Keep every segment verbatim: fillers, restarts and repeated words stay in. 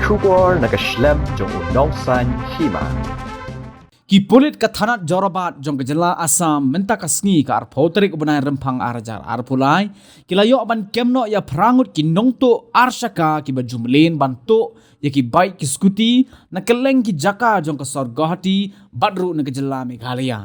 Khubor na ka shlem jong u Nongsaiñ Hima. Ki pulit ka thanat Jorabat jong ka jylla Assam mynta ka sngi ka arphew tarik u bnai Rymphang ar hajar arphew lai ki la ïoh ban kem noh ïa phra ngut ki nongtuh ar shaka kiba ju mlien ban tuh ïa ki bike ki scooty na kylleng ki jaka jong ka sor Guwahati bad ruh na ka jylla Meghalaya.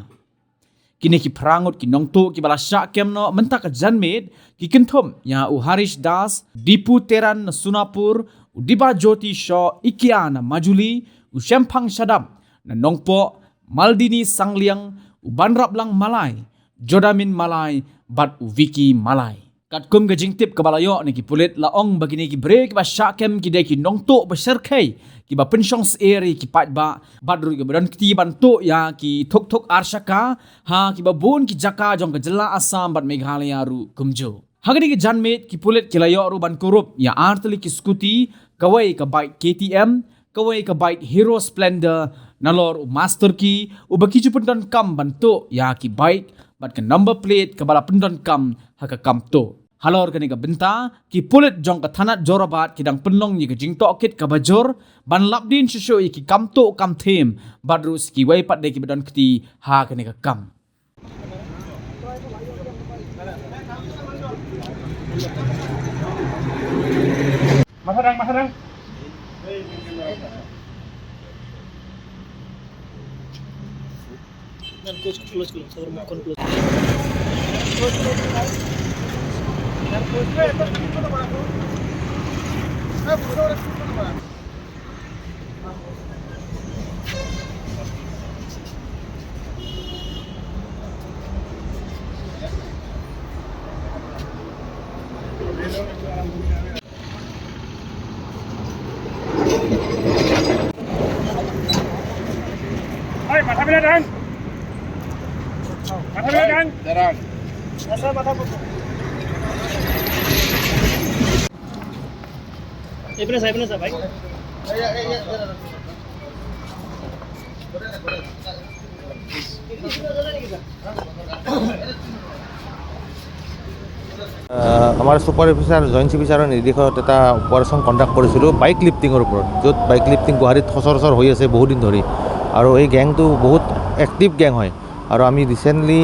Kine ki phra ngut ki nongtuh kiba la shah kem noh mynta ka janmiet ki kynthup ïa u Harish Das, Dipu Teran na Sonapur, u Dibajyoti Shaw Ikia na Majuli, u Shemphang Shadap na Nongpoh, Maldini Sangliang, u Banraplang Malai, Jodamin Malai bad u Vicky Malai. Katkum ka jingtip kaba la ïoh na ki pulit, la ong ba kine ki briew kiba shah kem ki dei ki nongtuh ba shyrkhei kiba pynshong syier ïa ki paidbah bad ruh kiba don kti ban tuh ïa ki thuk thuk ar shaka ha kiba bun ki jaka jong ka jylla Assam bad Meghalaya ruh kumjuh. Ha kane ka janmiet ki pulit ki la ïoh ruh ban kurup ïa ar tylli ki scooty, kawei ka bike K T M, kawei ka bike Hero Splendor, nalor u master key uba ki ju pyndonkam ban tuh ïa ki bike bad ka number plate kaba la pyndonkam ha ka kam tuh. Halor kane ka bynta ki pulit jong ka thanat Jorabat ki dang pynlong ïa ka jingtohkit kaba jur ban lapdien shuh shuh ïa ki kam tuh kam them bad ruh sa kiwei pat de kiba don kti ha kane ka kam. আহ, আমাৰ ছুপাৰ অফিচাৰ, জইণ্ট চি পি ছাৰৰ নিৰ্দেশত এটা অপাৰেশ্যন কণ্ডাক্ট কৰিছিলোঁ বাইক লিফটিঙৰ ওপৰত, য'ত বাইক লিফটিং গুৱাহাটীত সচৰাচৰ হৈ আছে বহুত দিন ধৰি। আৰু এই গেংটো বহুত এক্টিভ গেং হয়। আৰু আমি ৰিচেণ্টলি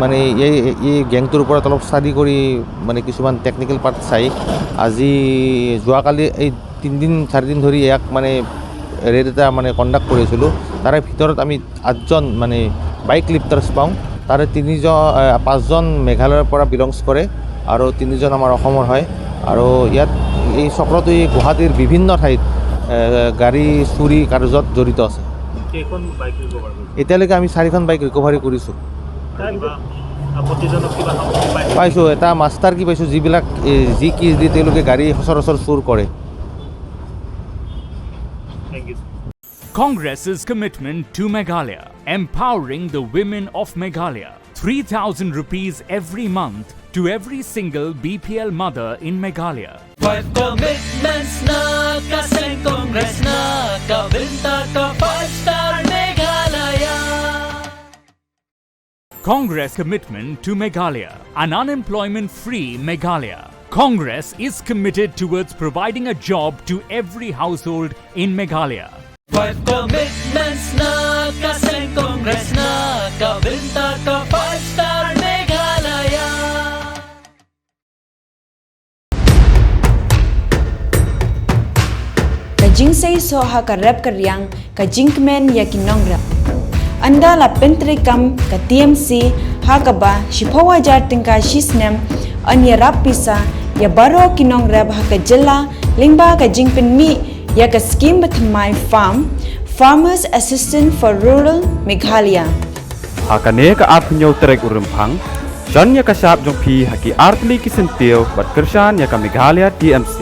মানে এই, এই গেংটোৰ ওপৰত অলপ ষ্টাডি কৰি মানে কিছুমান টেকনিকেল পাৰ্ট চাই আজি যোৱাকালি এই তিনিদিন চাৰিদিন ধৰি ইয়াক মানে ৰেড এটা মানে কণ্ডাক্ট কৰি আছিলোঁ। তাৰে ভিতৰত আমি আঠজন মানে বাইক লিফটাৰ্ছ পাওঁ। তাৰে তিনিজন, আহ, পাঁচজন মেঘালয়ৰ পৰা বিলংছ কৰে আৰু তিনিজন আমাৰ অসমৰ হয়। আৰু ইয়াত এই চক্ৰটোৱে গুৱাহাটীৰ বিভিন্ন ঠাইত, আহ, গাড়ী চুৰি কাৰ্যত জড়িত আছে। কেইখন বাইক ৰিকভাৰ কৰিছে? এতিয়ালৈকে আমি চাৰিখন বাইক ৰিকভাৰী কৰিছোঁ। কিবা আপত্তিজনক কিবা সামগ্ৰী পাইছে? পাইছোঁ, এটা মাষ্টাৰ কি পাইছোঁ, যিবিলাক, এ, যি কি দি তেওঁলোকে গাড়ী সচৰাচৰ চুৰ কৰে। Thank you, sir. Congress's commitment to Meghalaya, empowering the women of Meghalaya. Three thousand rupees every month to every single B P L mother in Meghalaya. Five commitments na ka seng Congress na ka bynta ka five star Meghalaya. Congress commitment to Meghalaya, an unemployment-free Meghalaya. Congress is committed towards providing a job to every household in Meghalaya. Five commitments na ka seng Congress na ka bynta ka five star Meghalaya. Ka jingseisoh ha ka rep ka riang, ka jingkmen ïa ki nongrep. Ynda la pyntreikam ka T M C ha kaba shiphew hajar tyngka shi snem, yn ïarap pisa ïa baroh ki nongrep ha ka jylla lyngba ka jingpynmih ïa ka skhim bathymmai farm, Farmers Assistance for Rural Meghalaya. Ha kane ka arphew hynñiew tarik u Rymphang, shon ïa ka shap jong phi ha ki artylli ki syntiew bad kyrshan ïa ka Meghalaya T M C.